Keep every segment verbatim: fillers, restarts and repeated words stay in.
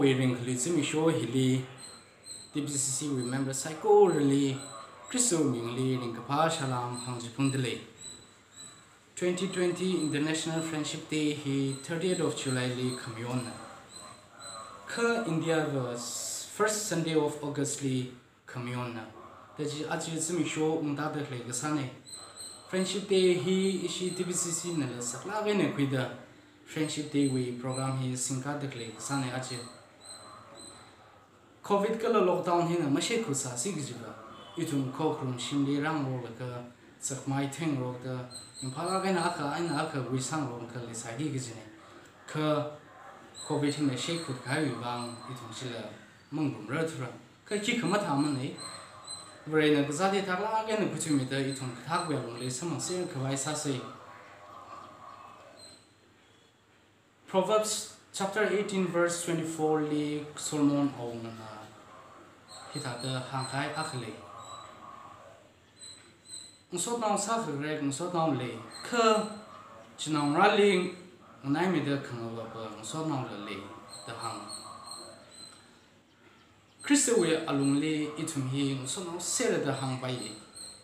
Ringkhali zimiksho hili T B C C wui member saikorali Khristawui mingli ringkaphā salām hāngchiphungdalei. Twenty twenty International Friendship Day hi thirtieth of July li khamayonna. Kha India va first Sunday of August li khamayonna. Tachi aja zimiksho ungtāda khalei kasāna. Friendship Day hi ishi T B C C nala saklāk eina khuida Friendship Day wui program hi singkāda khalei kasāna aja. Covid kala lockdown hina masheikhut sāsi kajiva, ithum khokharum shimli rāngaroklaga, sakmai thengrokda, ringphālāk eina akha eina akha wuisāngarok khalei sāki kajina. Kha Covid hina sheikhut kahaiwui vang ithum chila mangarumrarthura. Kha khikha mathāmana. Varena kazāt hi thaklāk eina khuithuimida ithum kathākwui alungli samphangser khavai sāsa. Proverbs chapter eighteen verse twenty-four li Solomon awungana hithāda hāngkahai akha lei. Ngasotnao sākharar ngasotnao lei, kha chinaongarāli nganaimeida khangavapa ngasotnaola lei da hānga. Khristawui alungli ithum hi ngasotnao serra da hāngpaiya.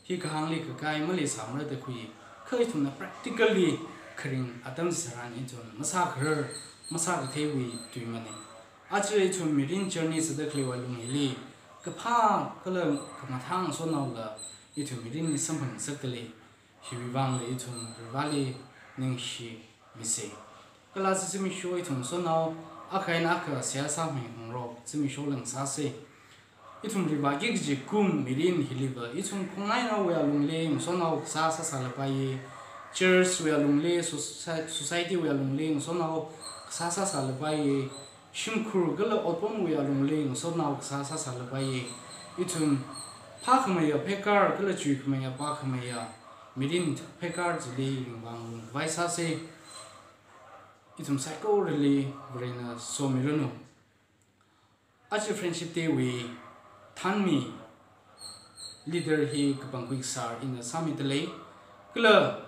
Hi kahāngli kakai maleisāmara da khui. Kha ithumna practically kharing atam tharan ithum masākharar, masākatheiwui tuimana. Aja ithum mirin journey sāda khaleiwui alung hili, kaphā kala kamathā ngasotnaola ithum mirinli samphangngasakdalei. Hiwui vangla ithum Varivarāli ningshimisa. Kala zimiksho ithum ngasotnao akha eina akha seihā sāmi hungrok zimiksho lang sāsa. Ithum Varivarāki kaji kum mirin hiliva ithum khongnainaowui alungli ngasotnao kasā sāsālapaiya. Church wui alungli, soci-, society wui alungli ngasotnao kasā sāsālapaiya. Shimkhur kala otpamwui alungli ngasotnao kasā sāsālapaiya. Ithum phākhameiya pheikar kala chuikhameiya pākhameiya mirin pheikar chili ringvāngarum khavai sāsa. Ithum saikorali Varena somiranu. Aja Friendship Day wui thānmi leader hi Kapangkhui Kasar ina sāmidalei. Kala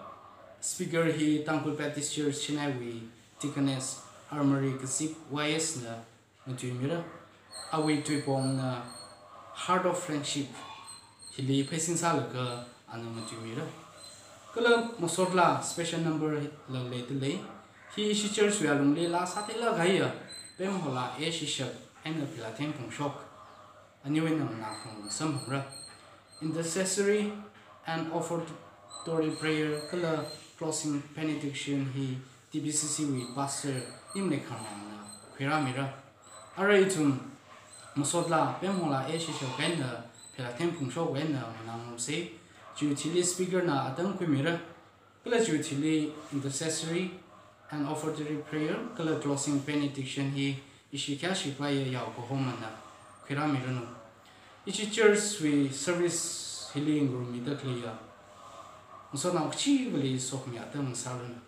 speaker hi Tangkhul Baptist Church Chennai wui Deaconess Armory Kazip Y S na matuimira. Awui tuipongna Heart of Friendship hili pheisin sālaga ana matuimira. Kala masotla special number la leidalei. Hi ishi church wui alungli laa sātheilāk kahaiya Pemhola A Shishak eina Philathem Phungshok, aniwui eina nganākhong samphangra. Intercessory and offertory prayer kala closing benediction hi T B C C wui pastor Nimlei Kharmangna khuirāmira. Ara ithum masotla Pemhola A Shishak eina Philathem Phungshok eina nganāngarumsa. Chiwui thili speaker na atam khuimira. Kala chiwui thili intercessory and offertory prayer kala closing benediction hi ishi khayāshipaiya yao kahomana khuirāmiranu. Ishi church wui service hili ngarummida khaleiya ngasotnao kachivali sokhami atam sāranu.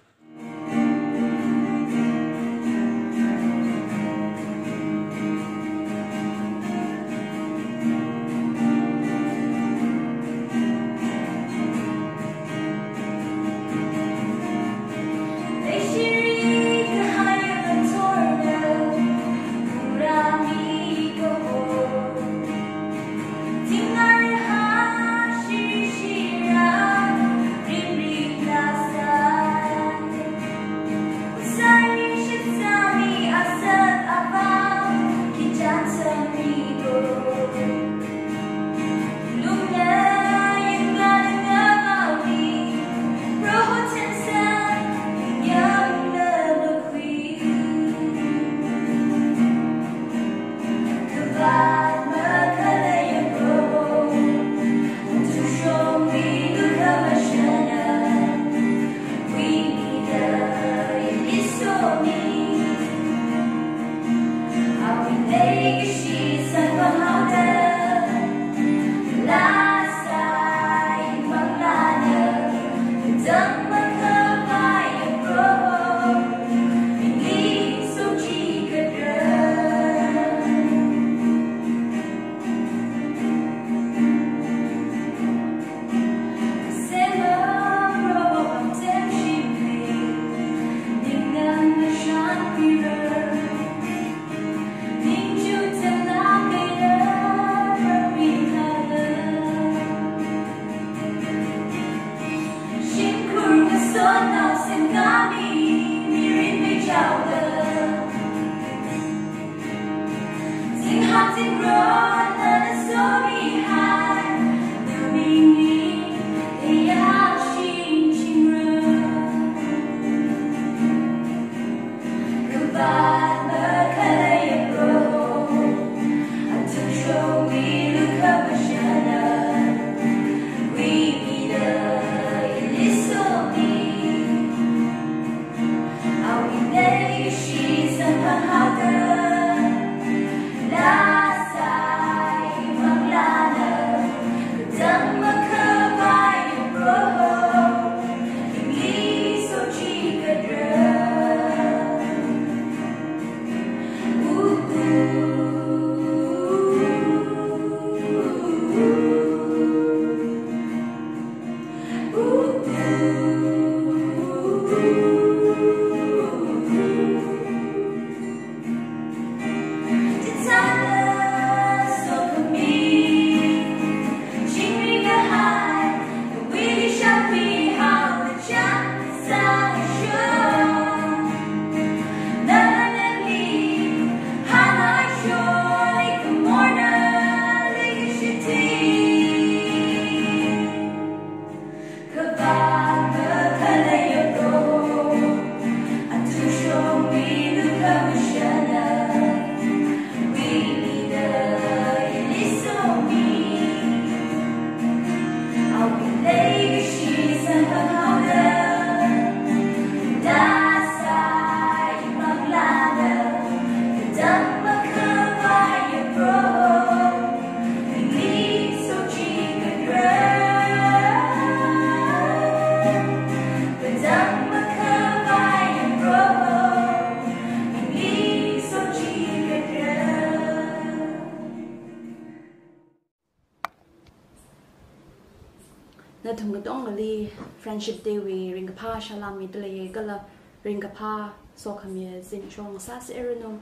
Nathum katongali Friendship Day wui ringkaphā salām midalei kala ringkaphā sokhami zimiksho ngasāserranu.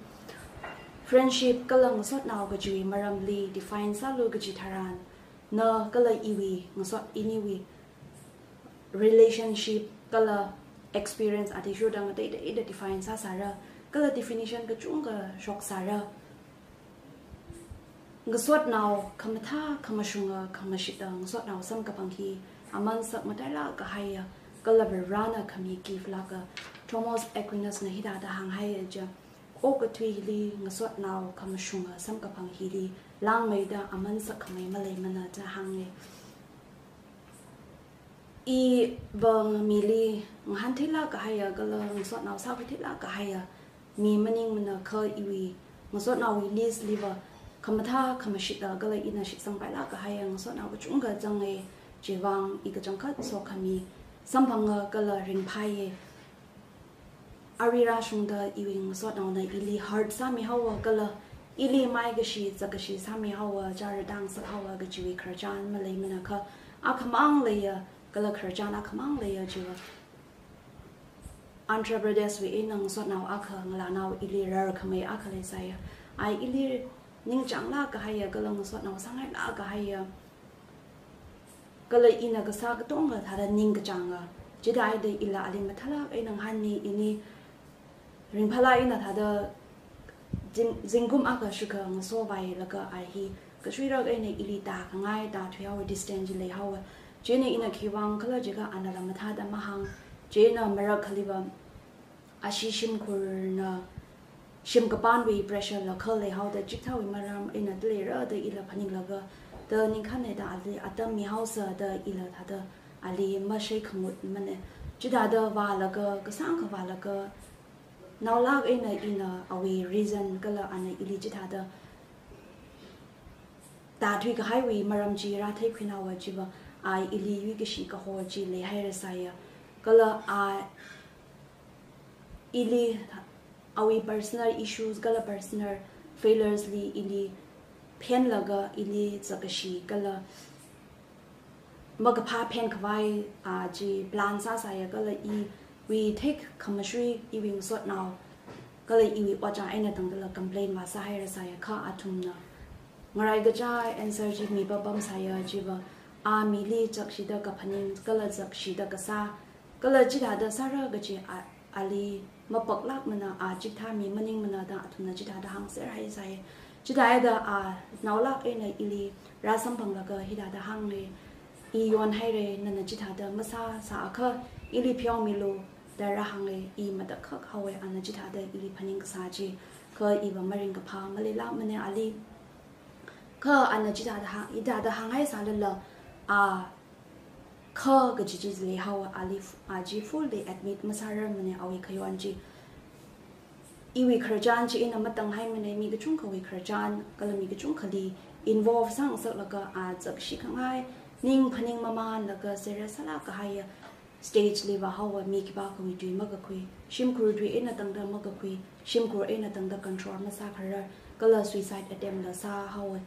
Friendship kala ngasotnao kajiwui maramli define sālu kaji tharan, na kala iwui ngasot iniwui relationship kala experience athishurda ngateiteida define sāsāra, kala definition kachungkha shoksāra. Ngasotnao khamathā khamashunga khamashita ngasotnao samkaphang hi aman sak matailāk kahaiya, kala Varivarana khami gift lāka. Thomas Aquinas na hithāda hānghaiya chi, okathui hili ngasotnao khamashunga samkaphang hili langmeida aman sak khamei maleimana da hānge. Iva mili ngahāntheilāk kahaiya kala ngasotnao sākhuitheilāk kahaiya mi maningmana, kha iwui ngasotnaowui list liva khamathā khamashita kala ina shitsangpailāk kahaiya ngasotnao kachungkha zange. Chivang i kachangkhat sokhami samphanga kala ringphāye. Arui rāshungda iwui ngasotnaona ili hurt sāmihaowa kala ili maikashi zakkashi sāmihaowa, chāra tāngsakhaowa kajiwui khararchan maleimana, kha akhamang leiya, kala khararchan akhamang leiya chiva Andhra Pradesh wui eina ngasotnao akha ngalānao ili rarkhamei akha leisāya. A ili ningchānglāk kahaiya kala ngasotnao sāngailāk kahaiya, kala ina kasā katonga thāda ningkachānga. Chithāda ila ali mathālāk eina ngahānni, ini ringphālāk eina thāda zing-, zingkum akha shikha ngasovailaga a hi kashuirak eina ili tākhangai tāthuihaowa, distance leihaowa. Chieina ina khiwui vang khala jiakha anala mathāda mahāng. Chieina marakhaliva ashi shimkhurna shim kapānwui pressure la khaleihaoda chikathāwui maram eina daleira da ila phaninglaga, da ningkhānda ali atam mihaosa da ila thāda ali mashei khamut mane. Chithāda vālaga, kasāngkha vālaga, naolāk eina ina awui reason kala ana ili chithāda tāthui kahaiwui maram chi rātheikhuinaowa chiva, a ili yuikashi kaho chi leihairasāya. Kala a ili awui personal issues kala personal failures li ili phenlaga ili zakkashi kala makaphā phenkhavai a chi plan sāsāya kala iwui thek khamashui iwui ngasotnao kala iwui ojā eina tangdala complain vāsāhairasāya, kha athumna ngarai kacha answer chi mipapamsāya chiva, a mili zakshida kaphaning kala zakshida kasā, kala chithāda sāra kaji a, ali mapaklākmana, a chikathā mi maningmana da athumna chithāda hāngserhaisai. Chithāda a naolāk eina ili rāsamphanglaga hithāda hānge, i yonhaire, nana chithāda masāsāakha ili pheomilu da rāhānge, i matakhak haowe ana chithāda ili phaning kasā chi, kha iva maringkaphā maleilākmane ali. Kha ana chithāda hāng, hithāda hānghaisālala, a kha kaji chi leihaowa, ali f-, a chi fully admit masārarmane awui khayon chi. Iwui khararchan chi ina matanghaimane, mi kachungkhawui khararchan, kala mi kachungkhali involve sāngasaklaga a zakkashi khangai, ning phaning mamānlaga serious sālāk kahaiya stage li vāhaowa, mi khipākhawui tui makakhui, shimkhur tui eina tangda makakhui, shimkhur eina tangda control masākharar, kala suicide attempt la sāhaowa.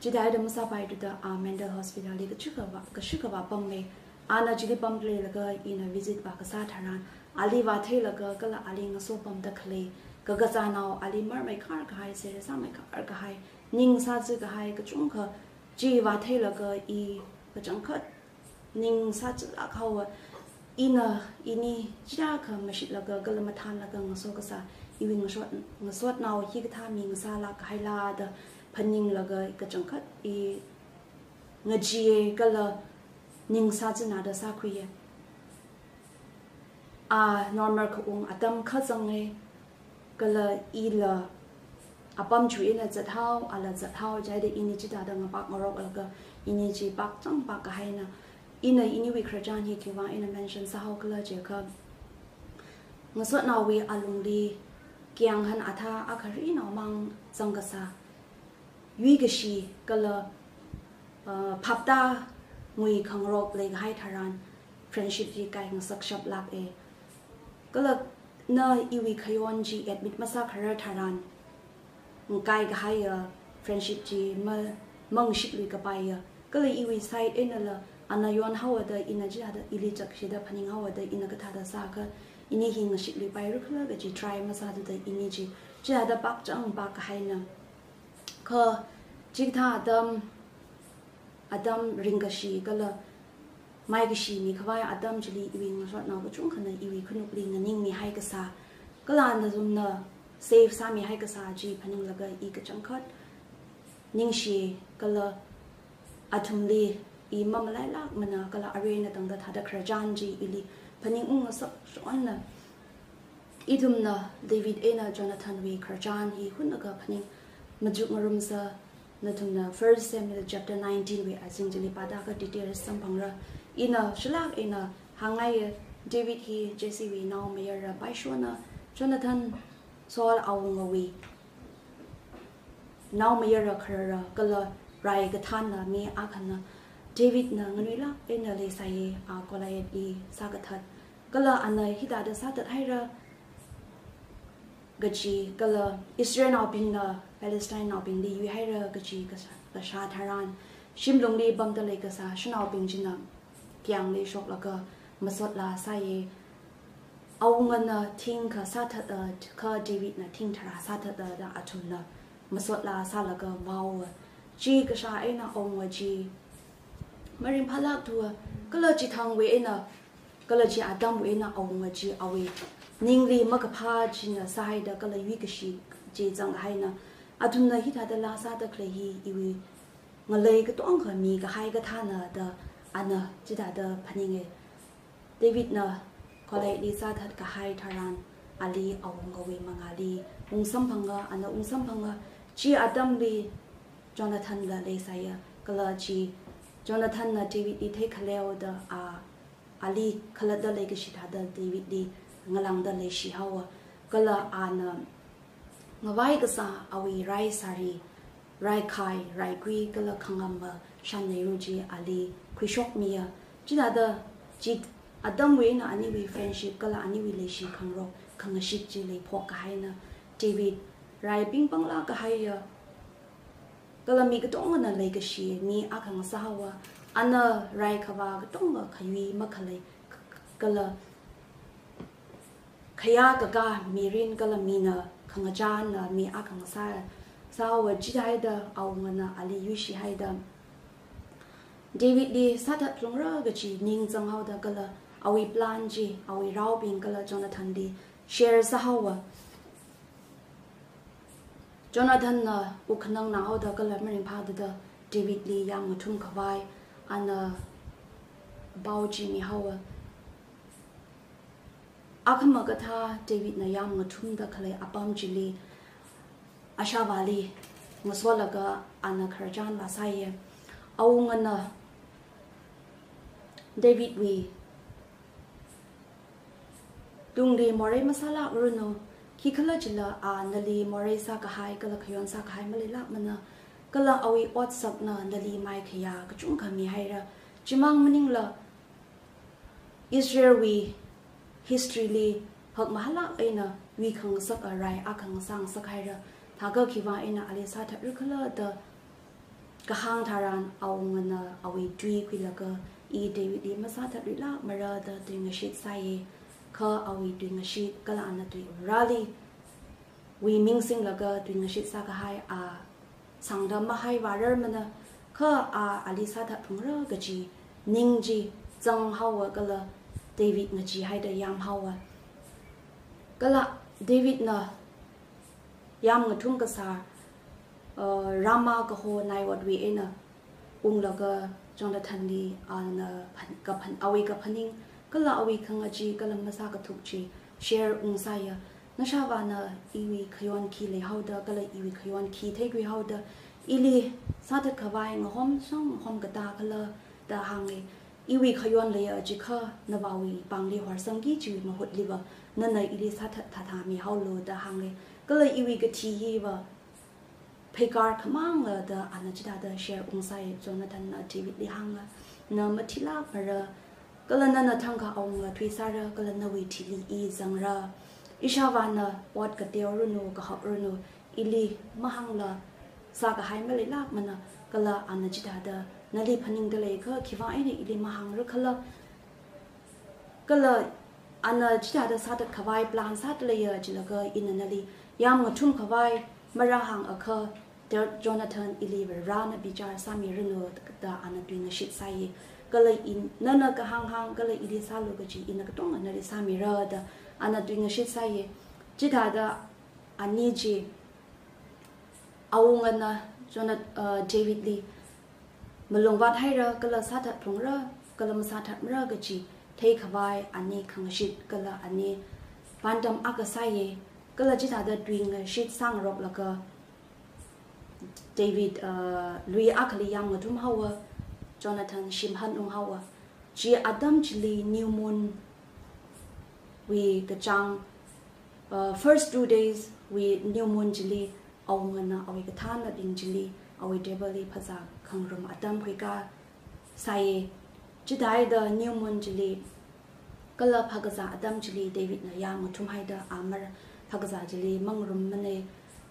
Chithāda masāpaithuda a mental hospital li kashikha vā, kashikha vāpamme. Ana chili pamleilaga ina visit vākasā tharan, ali vātheilaga kala ali ngasopamda khalei kakazānao, ali marmeikhar kahai, serious sāmeikhar kahai, ning sāzā kahai kachungkha chi vātheilaga i kachangkhat ning sāzālāk haowa. Ina ini chiyākha mashitlaga kala mathānlaga ngaso kasā, iwui ngasot, ngasotnao hikathā mi ngasālāk kahaila da phaninglaga kachangkhat i ngacheeya kala ning sāzāna da sākhuiya. A normal khaung atam kha zange, kala ila apam chu ina zathao, ala zathao, chieina ini chithāda ngapak ngaroklaga ini chi pak chang pak kahaina. Ina iniwui khararchan hi khiwui vang ina mention sāhao khala jiakha, ngasotnaowui alungli kayānghan athā akha rinao mang zangkasā, yuikashi kala, uh, phaptāngui khangarok leikahai tharan friendship chi kai ngasakshaplāke. Kala na iwui khayon chi admit masākharar tharan, ngakai kahaiya friendship chi ma, mangashitlui kapaiya. Kala iwui side einala Ana yon haowa da ina chithāda ili chakshida phaning haowa da ina kathāda sākha, ini hi ngashitluipaira khala kaji try masāthuda ini chi chithāda pākchang pākhaina. Kha chikathā atam, atam ringkashi kala maikashi mikhavai atam chili iwui ngasotnao kachungkhana iwui khanukli nganingmihai kasā, kala ana athumna save sāmihai kasā chi phaninglaga i kachangkhat ningshi kala athumli i mamalailākmana kala arui eina tangda thāda khararchan chi ili phaningungngasak shonna. Ithumna David eina Jonathanwui khararchan hi hunakha phaning machuk ngarumsa, nathumna First Samuel chapter nineteen wui azing chili pāda kha details samphangra. Ina shilāk eina hāngngaiya, David hi Jessewui naomayara paishona, Jonathan, Saul awungawui naomayara kharara kala rai kathāna mi akhana. Davidna nganuilāk eina leisāya, a Goliathli sākathat. Kala ana hithāda sāthathaira kaji, kala Israelnaobingna Palestinenaobingli yuihaira kaji kashā, kashā tharan, shimlungli pamda leikasā shanaobing china kayāngli shoklaga masotlā sāya. Awungana thingkha sāthata, kha Davidna thing tharā sāthata da athumna masotlā sālaga vaowa. Chi kashā eina awunga chi maringphālākthuwa, kala chithangwui eina, kala chi atamwui eina awunga chi awui ningli makaphā china sāhaida kala yuikashi chi zanghaina. Athumna hithāda laa sāda khalei hi iwui ngalei katongkha mikahai kathāna da ana chithāda phaninga. Davidna Goliathli sāthatkahai tharan ali awungawui mangāli ungsamphanga, ana ungsamphanga. Chi atamli Jonathanla leisāya, kala chi Jonathanna Davidli theikhaleo da a, ali khalatta leikashi thāda Davidli ngalāngda leishi haowa. Kala ana ngavai kasā awui raisari, raikhai, raikui kala khangam mashan neiru chi ali khuishokmiya. Chithāda chi atamwui eina aniwui friendship kala aniwui leishi khangarok khangashit chi leiphok kahaina. David rai pingpanglāk kahaiya, kala mi katongana leikashi mi akha ngasā haowa. Ana rai khavā katonga khayui makhalei, kala khayā kakā mirin kala mina khangachāna mi akha ngasā, sāhaowa. Chithāhaida awungana ali yuishihaida Davidli sāthatphalungra kaji ning zanghaoda kala awui plan chi awui raobing kala Jonathanli share sāhaowa. Jonathanna wuk khanangna haoda kala maringphāda da Davidli yāmngathum khavai ana pao chi mihaowa. Akhama kathā Davidna yāmngathumda khalei apam chili ashāvāli ngasolaga ana khararchan vāsāya. Awungana Davidwui tungli morei masālākranu, khikhalajila a nali morei sākahai kala khayon sākahai maleilākmana, kala awui otsakna nali maikhayā kachungkha mihaira. Chimang maningla Israelwui history li hakmahālāk eina yuikhangasaka rai akha ngasāngasakhaira. Thākha khiwui vang eina ali sāthatrikhala da kahāng tharan awungana awui tui khuilaga, i Davidli masāthatrilākmara da tuingashit sāya. Kha awui tuingashit kala ana tui Vareli wui ming singlaga tuingashit sākahai a sangda mahai vārarmana, kha a ali sāthatphalungra kaji ning chi zanghaowa kala David ngacheehaida yāmhaowa. Kala Davidna yāmngathum kasā, uh, Ramah kaho Naiothwui eina unglaga Jonathanli ana phan-, kaphan-, awui kaphaning kala awui khangachee kala masākathuk chi share ungsāya. Nashāvāna iwui khayon khi leihaoda kala iwui khayon khi theikhuihaoda ili sāthatkhavai ngahomshang ngahomkatā khala da hānga. Iwui khayon leiya chikha navāwui pāngli horsangki, chiwui mahutliva nana ili sāthat thāthā mihaolu da hānga. Kala iwui kathi hiva pheikar khamangla da ana chithāda share ungsāya. Jonathanna Davidli hānga, na mathilākmara, kala nana thangkha awunga thuisāra, kala nawui thili i zangra. Ishāvāna ot kateoranu, kahakranu, ili mahāngla sākahai maleilākmana, kala ana chithāda nali phaningda leiakha, khiwui vang eina ili mahāngra khala, kala ana chithāda sāthat khavai plan sāda leiya jilaga ina nali yam ngathum khavai marāhāngakha, Jo-, Jonathan, ili Varena bichar sāmiranu da ana tuingashit sāya. Kala in, nana kahāng hāng kala ili sālu kaji ina katonga nali sāmira da ana tuingashit sāya. Chithāda ani chi awungana Jonat-, uh, Davidli malungvāt haira kala sāthat phungra kala masāthatmara kaji theikhavai ani khangashit kala ani pāngdam akha sāya. Kala chithāda tuingashit sāngaroklaga David, uh, lui akhali yam ngathum haowa, Jonathan shim hanung haowa. Chi atam chili new moon wui kachāng, uh, first two days wui new moon chili awungana awui kathānabing chili awui table li phazā khangarum atam khuikā sāya. Chithāda new moon chili kala phākazā atam chili Davidna yam ngathum haida amar phākazā chili mangarummana.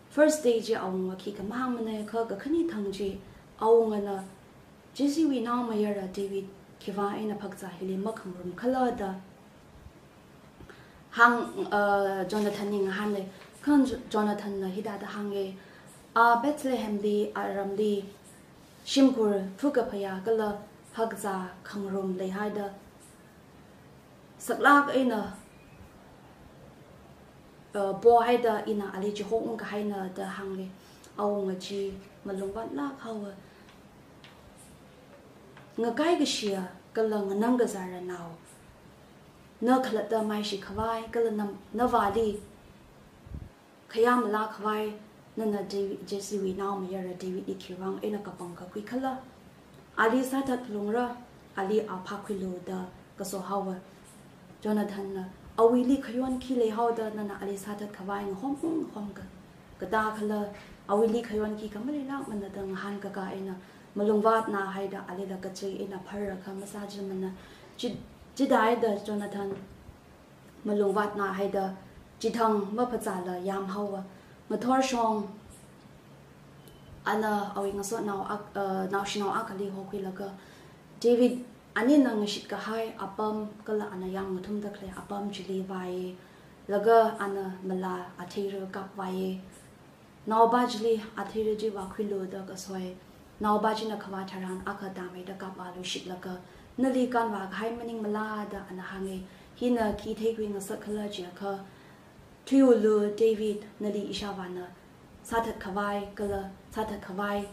First day chi awunga khikha mahāngmana, kha kakhane thang chi awungana Jessewui naomayara David, khiwui vang eina phākazā hili makhangarum khala da hāng, uh, Jonathanli ngahāna. Kha Jo-, Jonathanna hithāda hānga, a Bethlehemli, aramli shimkhur phukaphayā kala phākazā khangarum leihaida saklāk eina, uh, pohaida ina ali chihokung kahaina da hānga. Awunga chi malungvātlāk haowa. Ngakai kashiya kala nganang kazāra nao, na khalatta maishi khavai kala na, navāli khayā malā khavai, nana David, Jessewui naomayara Davidli khiwui vang eina kapangkakhui khala. Ali sāthat phungra, ali a phākhuilu da kaso haowa. Jonathanna, awuili khayon khi leihaoda nana ali sāthat khavai ngahom ngahomka, kathā khala, awuili khayon khikha maleilākmana da ngahānkaka eina malungvātna haida alila kachei eina pharra kha masāchimana. Chi, chithāda Jonathan malungvātna haida chithang maphazāla yam haowa. Ngathor shong ana awui ngasotnao ak-, uh, naoshinao akhali hokhuilaga David anina ngashit kahai apam kala ana yam ngathumda khalei apam chili vāya. Laga ana malā atheira kapvāya. Naopa chili atheira chi vākhuilu da kasoi. Naopa china kavā tharan akha tāmeida kapvāluishitlaga, nali kanvā kahai maningmala da ana hānga. Hina khi theikhui ngasak khala jiakha, thuiulu David, nali ishāvāna sāthat khavai kala sāthat khavai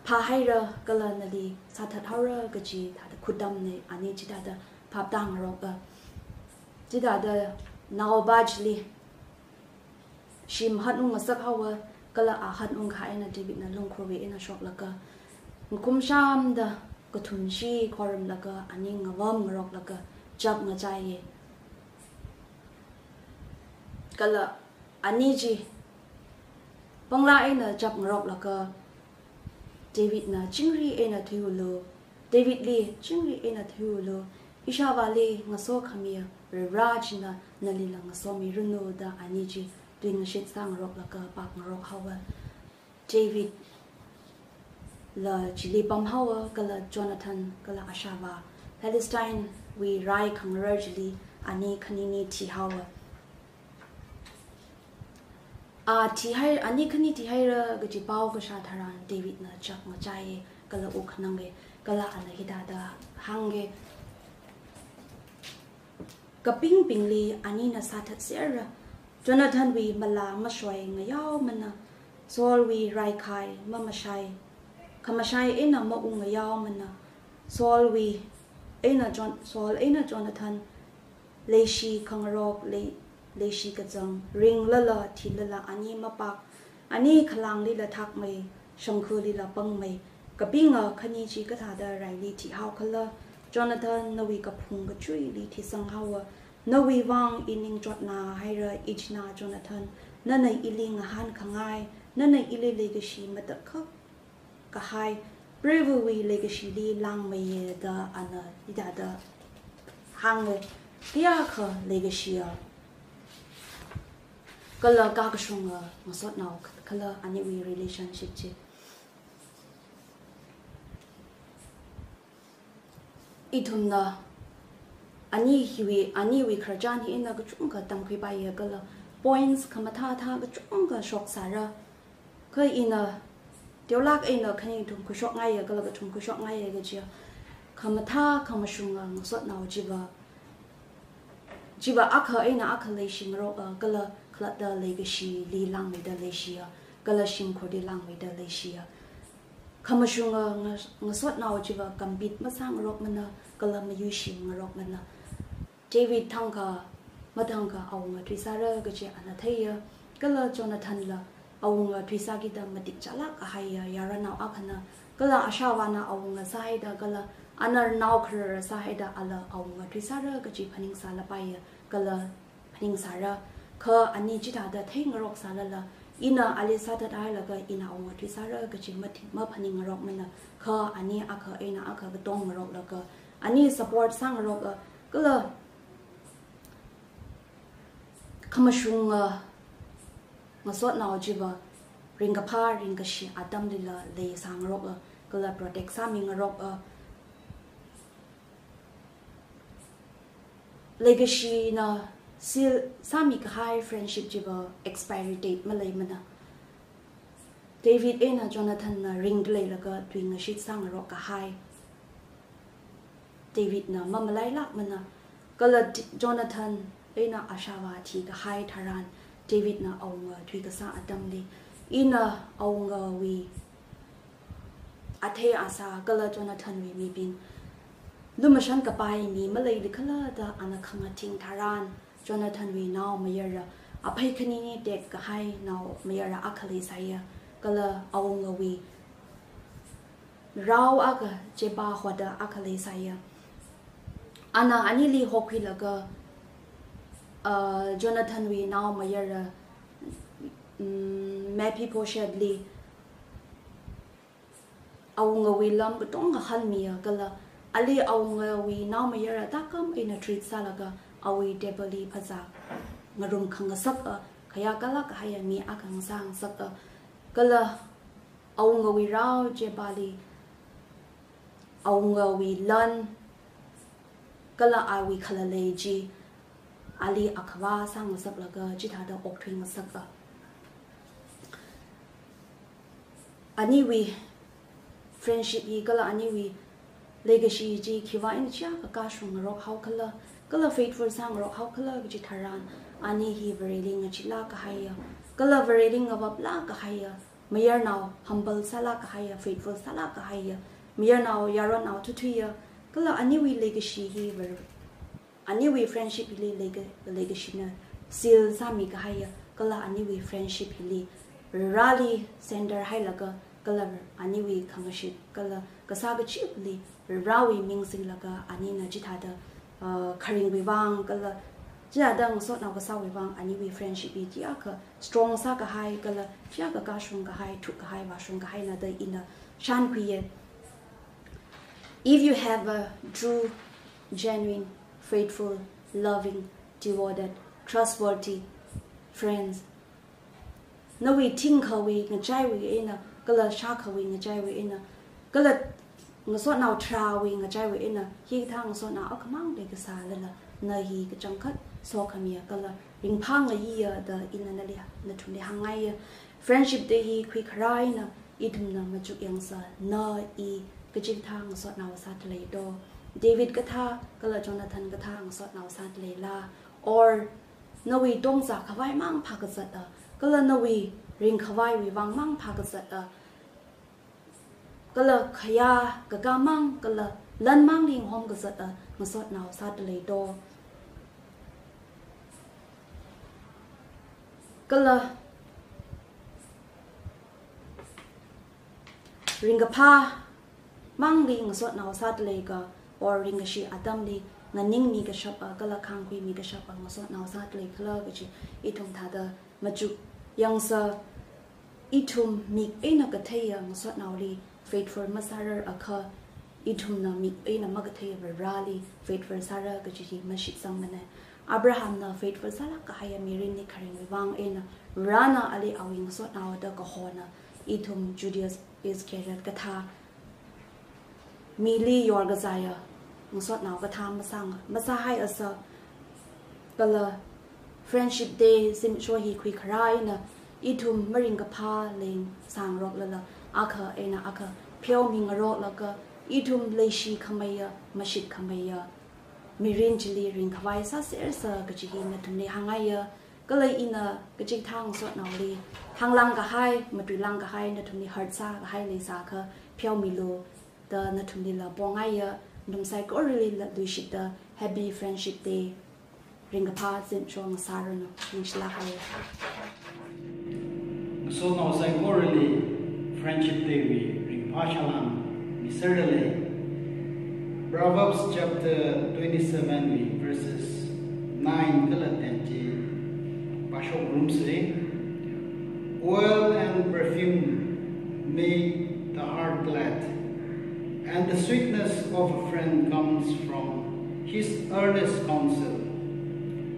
phāhaira kala nali sāthat haora kaji thāda khutamna. Ani chithāda phaptāngaroka. Chithāda naopa chili shim hanung ngasak haowa, kala a hanung kha eina Davidna lungkhurwui eina shoklaga, ngakum shamda kathumshi khorumlaga ani ngavam ngaroklaga chap ngachaiya. Kala ani chi panglā eina chap ngaroklaga Davidna chingri eina thuiulu, Davidli chingri eina thuiulu, ishāvāli ngasokhami Vare china nalila ngasomiranu da ani chi tuingashit sāngaroklaga pap ngarok haowa. Davidla chili pam haowa kala Jonathan kala ashāvā Palestinewui rai khangarar chili ani khanini thihaowa. A thihai, ani khani thihaira kaji pao kashā tharan Davidna chap ngachaiya kala wuk khananga, kala ana hithāda hānga. Kapingbingli anina sāthat serra, Jonathanwui malā mashoi ngayaomana, Saulwui raikhai mamashai, khamashai eina maung ngayaomana, Saulwui eina Jon-, Saul eina Jonathan leishi khangarok lei, leishi kazang, ringlala thilala ani mapak, ani khalanglila thakmei, shangkhulila pangmei, kapinga khani chi kathāda raili thihao khala? Jonathan, nawui kaphung kachuili thisang haowa. Nawui vang i ningchotna haira, ichinā Jonathan, nana ili ngahānkhangai, nana ili leikashi matakhak kahai, preivawui leikashili langmeiya da ana hithāda hānga. Kayākha leikashiya kala kakashunga ngasotnao khala aniwui relationship chi. Ithumna ani hiwui, aniwui khararchan hi ina kachungkha tamkhuipaiya kala points khamathāthā kachungkha shoksāra. Kha ina teolāk eina khani ithum khuishokngaiya kala kathum khuishokngaiya kajiya, khamathā khamashunga ngasotnao chiva, chiva akha eina akha leishingaroka, kala khalatta leikashili langmeida leishiya, kala shimkhurli langmeida leishiya. Khamashunga nga-, ngasotnao chiva compete masāngarokmana, kala mayuishingarokmana. David thangkha mathangkha awunga thuisāra kaji ana theiya. Kala Jonathanla awunga thuisākida matik chālāk kahaiya yaronnao akhana. Kala ashāvāna awunga sāhaida kala ana nao kharar sāhaida ala awunga thuisāra kaji phaningsālapaiya kala phaningsāra. Kha ani chithāda theingaroksālala, ina ali sāthathailaga ina awunga thuisāra kaji mathi-, maphaningngarokmana. Kha ani akha eina akha katongngaroklaga, ani support sāngaroka, kala khamashunga ngasotnao chiva ringkaphā ringkashi atamlila leisāngaroka, kala protect sāmingaroka. Leikashina seal sāmikahai friendship chiva expiry date maleimana. David eina Jonathanna ringda leilaga tuingashit sāngarok kahai Davidna mamalailākmana. Kala T-, Jonathan eina ashāvā thikahai tharan Davidna awunga thuikasā atamli, ina awungawui athei asā kala Jonathanwui mibing lumashan kapai mi maleili khala da ana khangathing tharan, Jonathanwui naomayara aphei khanini tekkahai naomayara akha leisāya, kala awungawui rao akha Ziba hoda akha leisāya. Ana anili hokhuilaga, uh, Jonathanwui naomayara, mm, Mephiboshethli awungawui lam katonga hānmiya kala ali awungawui naomayara tākam eina treat sālaga awui table li phazā ngarum khangasaka, khayākalāk kahaiya mi akha ngasāngasaka. Kala awungawui rao Zibali awungawui lan kala awui khalalei chi ali akhavā sāngasaklaga chithāda okthuingasaka. Aniwui friendship hi kala aniwui leikashi chi khiwui vang eina chiyākha kashungngarok haokhala, kala faithful sāngarok haokhala kaji tharan, ani hi Vareli ngacheelāk kahaiya, kala Vareli ngavaplāk kahaiya, mayarnao humble sālāk kahaiya, faithful sālāk kahaiya, mayarnao yaronnao thuthuiya, kala aniwui leikashi hi Var-, aniwui friendship hili leika-, leikashina seal sāmikahaiya, kala aniwui friendship hili Vareli center hailaga, kala aniwui khangashit kala kasā kachili Varewui ming singlaga anina chithāda, uh, kharingwui vang kala chithāda ngasotnao kasāwui vang aniwui friendship hi chiyākha strong sākahai kala chiyākha kashungkahai, thukkahai, vāshungkahaina da ina shānkhuiya. If you have a true, genuine, faithful, loving, devoted, trustworthy friends, nawui thingkhawui ngachaiwui eina, kala shākhawui ngachaiwui eina, kala ngasotnao tharāwui ngachaiwui eina, hikathā ngasotnao akhamang leikasālala, na hi kachangkhat sokhamiya kala ringphāngayiya da ina nali, nathumli hāngngaiya. Friendship da hi khuikharā eina ithumna machukyangsa, na, i, kachikathā ngasotnao sāda lei do. David kathā, kala Jonathan kathā ngasotnao sāda leila. Or, nawui tongzā khavaimang phākazata, kala nawui ringkhavaiwui vangmang phākazata, kala khayā kakāmang, kala lanmangli ngahomkazata ngasotnao sāda lei do. Kala ringkaphā mangli ngasotnao sāda leika, or ringkashi atamli nganingmi kashapa, kala khāngkhuimi kashapa ngasotnao sāda leikhala kaji ithum thāda machukyangsa. Ithum mik eina katheiya ngasotnaoli faithful masārarakha, ithumna mik eina makatheiya Vareli faithful sāra kaji hi mashitsangmana. Abrahamna faithful sālāk kahaiya mirinli kharingwui vang eina, Varena ali awui ngasotnao da kahona, ithum Judas Iscariot kathā mili yorkazāya, Ngasotnao kathā masāng, masāhaiasa, kala Friendship Day zimiksho hi khuikharā eina ithum maringkaphā leng sāngaroklala, akha eina akha pheomingaroklaga, ithum leishikhameiya, mashitkhameiya mirin chili ringkhavai sāsersa kaji hi nathumli hāngngaiya. Kala ina kachikathā ngasotnaoli hānglāngkahai, matuilāngkahai, nathumli hurt sākahai leisākha pheomilu da nathumlila pongaiya. Nathum saikorali luishitda Happy Friendship Day ringkaphā zimiksho ngasāranu. Ningshilāk haira. Ngasotnao saikorali Friendship Day wui ringkaphā salām miserda lei. Proverbs chapter twenty-seven wui verses nine kala ten chi pāshok ngarumsa. Oil and perfume make the heart glad, and the sweetness of a friend comes from his earnest counsel.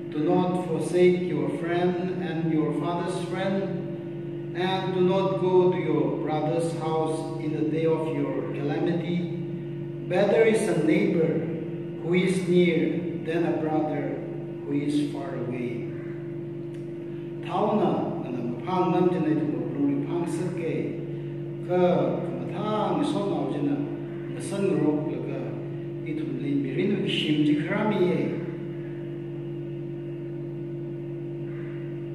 Do not forsake your friend and your father's friend, and do not go to your brother's house in the day of your calamity. Better is a neighbor who is near than a brother who is far away. Thaona nana maphāngnam china ithumwui wuklungli phāngasaka, kha khamathā ngasotnao china ngasan ngaroklaga ithumli mirinwui kashim chi kharāmiya.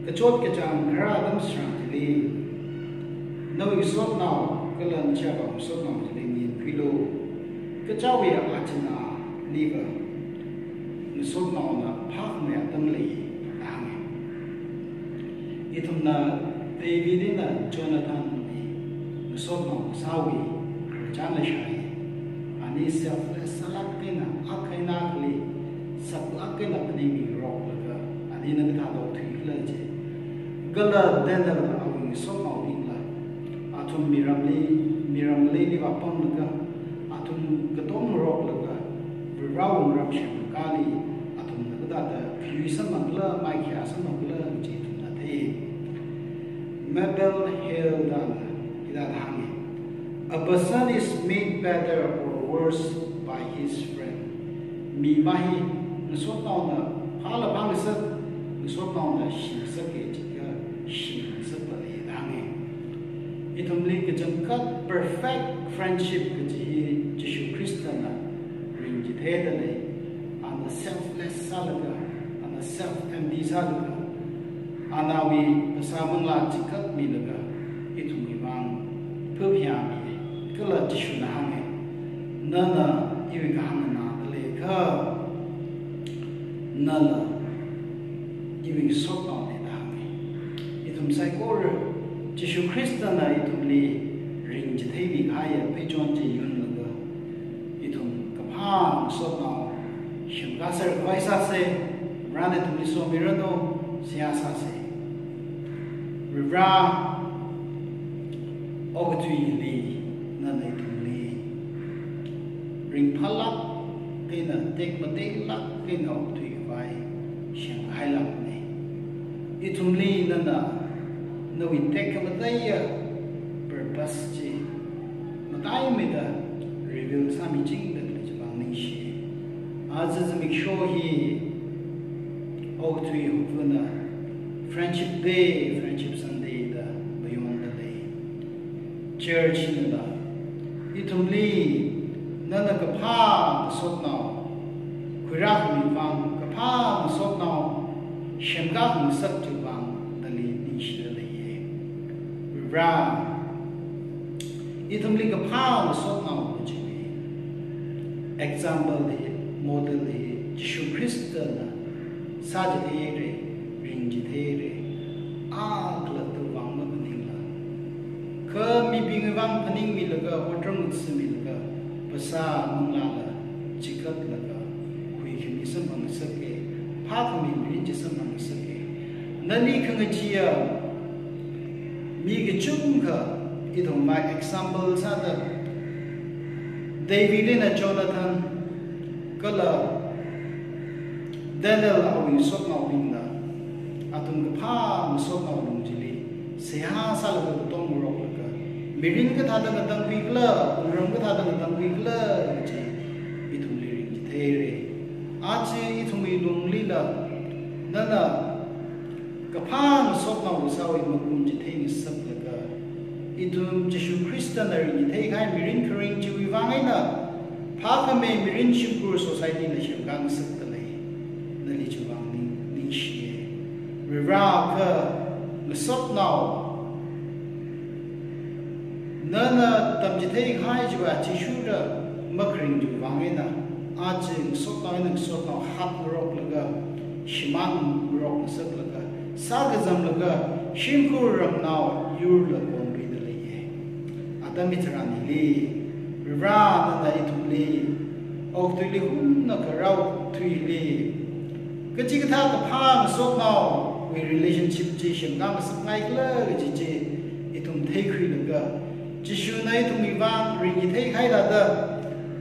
Kachot kachāng kharā atam tharan chili, nawui ngasotnao kala nachiapam ngasotnao chili ningkhuilu. Kachiwui achina niva ngasotnaona phākhamei atam lei da hānga. Ithumna David eina Jonathan wui ngasotnao kasāwui khararchan lashai. Ani selfless sālāk eina akha eina akhali saklāk eina phaningmingaroklaga, anina kathāda okthuikhala chi. Kala Daniel awui ngasotnaobingla athum miramli, miram ngaleili vāpamlaga, athum katongngaroklaga, Varivarawui ngarān semkali athumna kathāda khayui samphangkhala, maikhayā samphangkhala chi ithumna thei. Mabel Hale dana hithāda hānga, "A person is made better or worse by his friend." Mi ma hi ngasotnaona phāla phāngasak, ngasotnaona shingasaka jiakha shingasakla lei da hānga. Ithumli kachangkhat perfect friendship kaji hi Jishu Khristana ringchitheida lei. Ana selfless sālaga, ana self empty sālaga, anawui phasā manglā chikatmilaga ithumwui vang phapheomi. Kala Jishuna hānga, "Nana iwui kahāngna nāda leiakha, nala iwui ngasotnaona" da hānga. Ithum saikora Jishu Khristana ithumli ringchitheimikahaiya pheichon chi yunlaga, ithum kaphā ngasotnao semkāserkhavai sāsa. Varena ithumli somiranu, seihā sāsa. Varivara, okathuili nana ithumli ringphālāk eina tekmateilāk eina okthuikhavai semkahai lākna. Ithumli nana nawui tekhamateiya purpose chi mataimeida reveal sāmichingda khalei chivang ningshi. Aja zimiksho hi okathui hupvana Friendship Day, Friendship Sunday da mayonda lei. Church nala ithumli nana kaphā ngasotnao khuirākhami vang, kaphā ngasotnao semkāngasak chiwui vang nali ningshida leiya. Varivara, ithumli kaphā ngasotnao kajiwui example hi, model hi Jishu Khristana sāchitheira, ringchitheira. A khalatta vang maphaningla, kha mibingwui vang phaningmilaga, otram ngathamilaga, phasā manglāla chikatlaga khuikhami samphangngasaka, phākhami mirin chi samphangngasaka. Nali khangacheeya mi kachungkha ithumwui example sāda, David eina Jonathan kala Daniel awui ngasotnaobingna athum kaphā ngasotnao lung chili seihā sālaga katongngaroklaga, mirin kathāda ngatangkhuikhala, wungram kathāda ngatangkhuikhala chi ithumli ringchithei. nana kaphā ngasotnao kasāwui makum chitheingasaklaga, ithum Jishu Khristana ringchithei kahai mirin kharing chiwui vang eina, phākhamei mirin shimkhur society na semkhangasakdalei. Nali chiwui vang ning, ningshiya. Varivarā, kha ngasotnao nana tamchithei kahai chiva Jishuna makharing chiwui vang eina, aja ngasotnao eina ngasotnao hatngaroklaga, shimānngarokngasaklaga, sākazamlaga, shimkhur ramnao yurla kongluida leiya. Atam hitharan hili, Varivarā nana ithumli, okathuili humna kharao thuili, kachikathā kaphā ngasotnaowui relationship chi semkhangasakngaikhala kaji chi ithum theikhuilaga, Jishuna ithumwui vang ringchithei kahai thāda,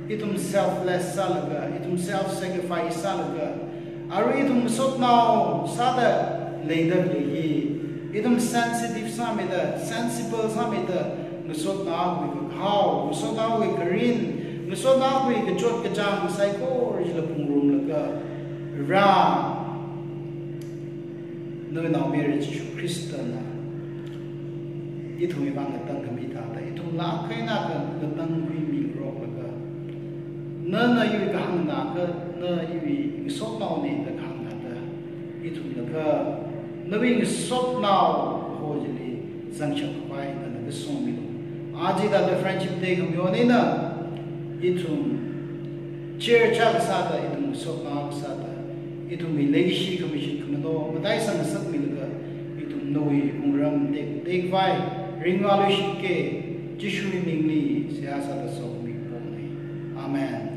ithum selfless sālaga, ithum self sacrifice sālaga, arui ithum ngasotnao sāda leida khalei hi, ithum sensitive sāmida, sensible sāmida, ngasotnaowui kakhao, ngasotnaowui kharing, ngasotnaowui kachot kachāng saikora chila phungrumlaga, Varivarā, nawui Naomayara Jishu Khristana ithumwui vang ngatangkhami thāda, ithumla akha eina akha ngatangkhuimingaroklaga, nana iwui kahāngna, kha na iwui ngasotnaona da kahāng thāda, ithumla kha nawui ngasotnao kaho chili zangshapkhavai nana kasomilo. Aja hithāda Friendship Day khamayon eina ithum church akha sāda, ithum ngasotnao akha sāda, ithumwui leishi khami shit khamano mataisang ngasakmilaga, ithum nawui wungram tektekvai ringvāluishitke. Jishuwui mingli seihā sāda sokhami kapona. Amen.